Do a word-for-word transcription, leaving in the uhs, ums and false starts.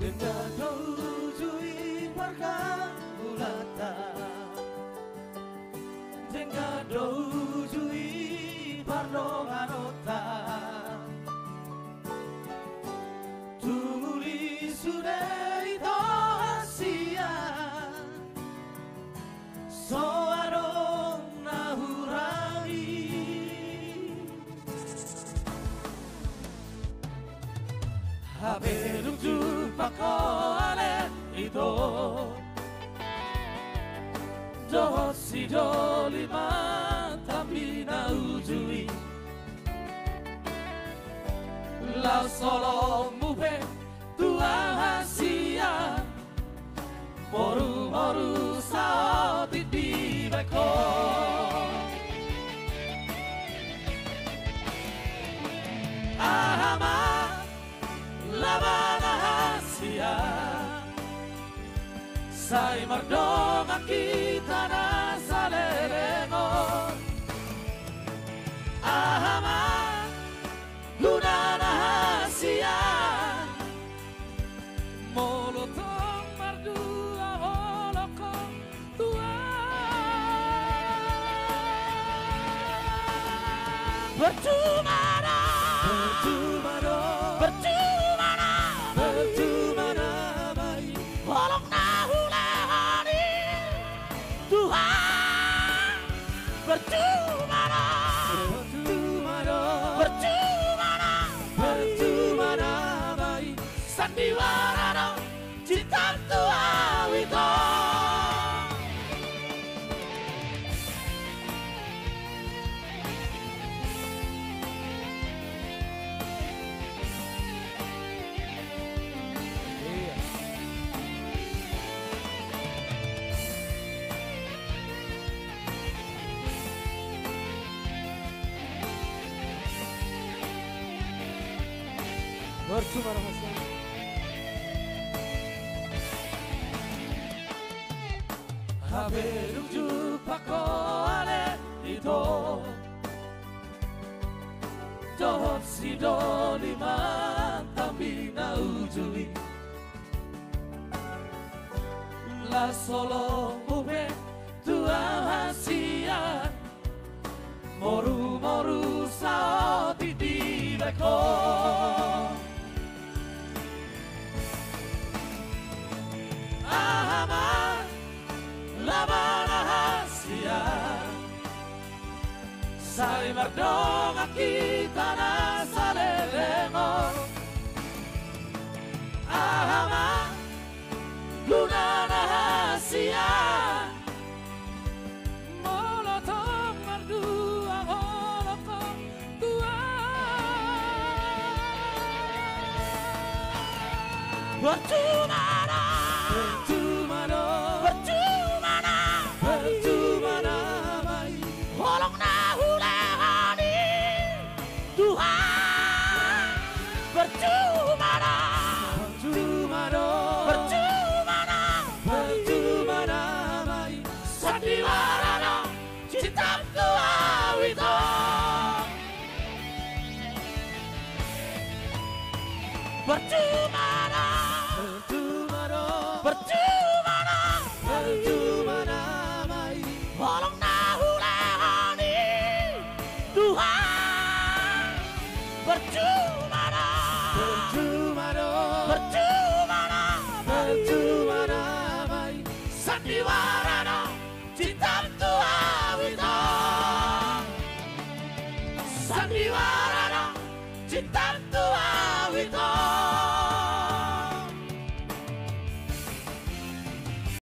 Denggan do uju i pargaulan ta, denggan do uju i pardonganon ta. Tumuli sude ito hasian, so adong na hurang i. Hape dung jumpang ho ale ito dohot si Doli Mantambi na uju i, laos holongmu pe tua hasian, morumoru saotik dibahen ho. Aha ma laba na hasian, sai mardongan hita na saleleng on. Aha ma guna na hasian, molo tong mardua holong ho tua. Percuma do, percuma do, percuma do, percuma do, holong na hulehon i Tuhan. Percuma do, percuma do, percuma do, percuma do, sandiwara do cinta tu au ito. Hape dung jumpang ho ale ito dohot si Doli Mantambi na uju i, laos holongmu pe tua hasian, morumoru saotik dibahen ho. Aha ma laba na hasian, sai mardongan hita na saleleng on. Aha ma guna na hasian, molo tong mardua holong ho tua. Percuma do, percuma do, percuma do, percuma do, holong na hulehon i Tuhan. Percuma do, percuma do, percuma do, percuma do, sandiwara do cinta tu au ito. Percuma do, percuma do, percuma do, percuma do, holong na hulehon i Tuhan. Percuma do, percuma do, percuma do, percuma do, sandiwara do cinta tu au ito. Sandiwara do cinta